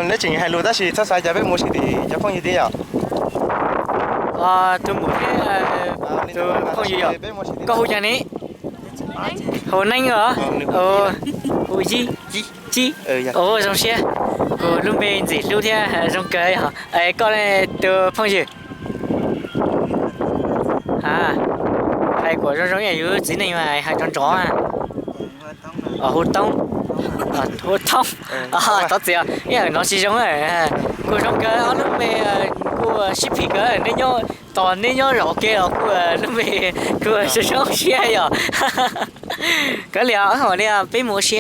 Neb tseem hais lus tab sis txhob xav cas peb mus ua si tim cov phooj ywg thiab yom. Tus muam thiab tus phooj ywg yom. Koj hu cas ne? Hu Neeb os. Hu Yib. Yib. Zoo siab. Kuv lub npe ntxim hlub thiab zoo kawg yog. Koj tus phooj ywg? Hais kom zoo zoo ib yam yus txiv neej mas hais nrov nrov. Hu Toob. Hu Thoob. Thov txim, ib yam hnov tsis zoo. Kuj zoo kawg ob lub npe, kuj sib phim kawg, neb nyob, tos neb nyob zaum ua ke los kuj lub npe kuj zoo zoo siab yom. Kav liam, peb mus ua si,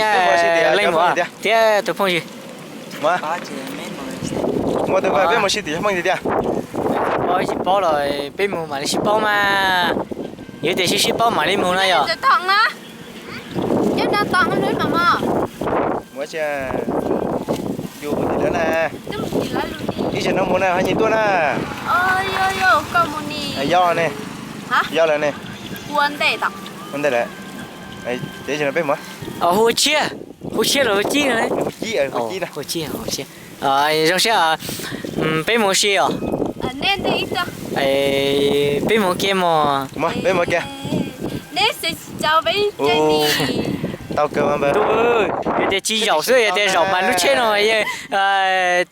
leej muam thiab tus phooj ywg. Mus ua si tim cov phooj ywg tiag. Tsis paub los peb mus mam li sib paub mas. Yog tias sib sib paub mam li mus no yom. Mus ua si, yus mus tim lawv na. Ib zaug no mus na ho nyias tuaj na. Yog ne, yog lawm ne. Ua ntej lawm. Ces ib zaug no peb mus. Hu Tshiab, hu Tshiab los hu Cib no? Hu Cib, hu Cib. Zoo siab, peb mus ua si os. Peb mus ua ke mog. Peb mus ua ke. Tau kawg mas. Yog tias tsis zaum xwb, yog tias zaum mas lub tsheb no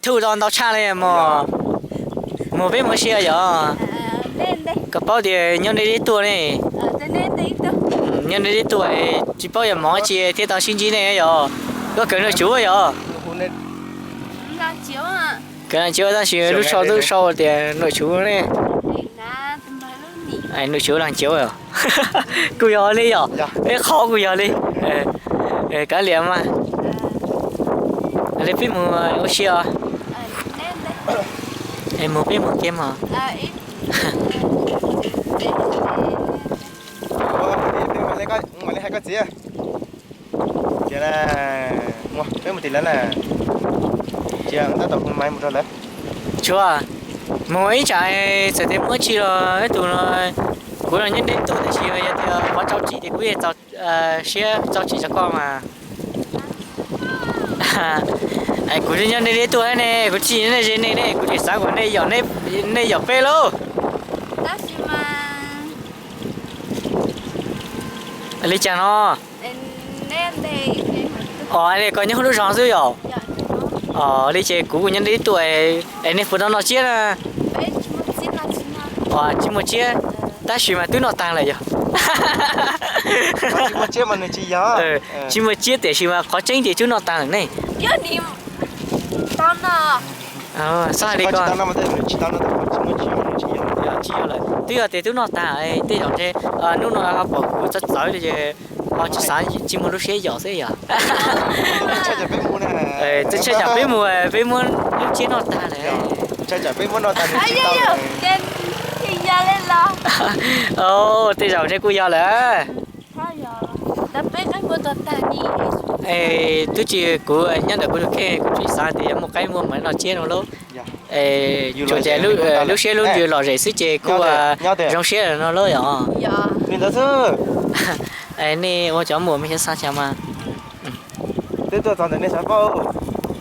thuj tau ntau tshaj li mog. Mus peb mus ua si yom. Koj paub tias nyob deb deb tuaj ne. Nyob deb deb tuaj, tsis paub yog hmoov tsi thiaj tau sib ntsib ne yom. Koj kawm Nuj Tsuv yom? Kawm Nuj Tsuv tab sis lub sau twb sau tias Nuj Tsuv ne. Nuj Tsuv Laas Cauv. Kuj yog li yom, ib qho kuj yog li. Kav liam mas. Li peb mus ua si os. Mus peb mus ke mog. Mam li hais koj txiv. Ces peb mus tim lawv na. Ces tab tom mus rau lawv. Tsuav mus ib tsam, txawm tias muaj tsi los ib tug no, kuv los nyob deb tuaj tab sis yog tias qhov txaus tsim ces kuv yeej txaus siab txaus tsim rau koj mas. Kuv nyob deb deb tuaj ne, kuv tsis nyob ze nej ne, kuv tseem xav kom nej yom, nej yom peb lauj. Li cas no? Os, koj nyob hauv lub zos xwb yom? Os, li ces kuv nyob deb tuaj, es nej puas tau noj tsiab na? Tsis muaj tsiab, tab sis mas twb noj tag lawm yog. Tsis muaj tsiab tiam sis mas qhov tseeb ces twb noj tag lawm ne. Tsis tau noj, tsis tau noj, tsis tau noj, tsis yog lawm. Twb yog tias twb noj tag, tej zaum ntshe hnub no ho pom kuv txawv txawv li ces ho tsis xav, tsis muaj lub siab yom xwb yom. Twb tshaj tsam peb mus, peb muab lub tsiab noj tag lawm. Tej zaum ntshe kuj yog lawm. Twb tsis, kuv nyob ntawm kuv tus kheej kuv tsis xav tias yuav muaj qaib muaj mov noj tsiab no lauj. Tsuas tias lub siab lub ntsws lom zem xwb ces kuj zoo siab no lauj yom. Nej ua cov muam me xav xav cas mas. Twb tuaj txog ntawm nej xav paub.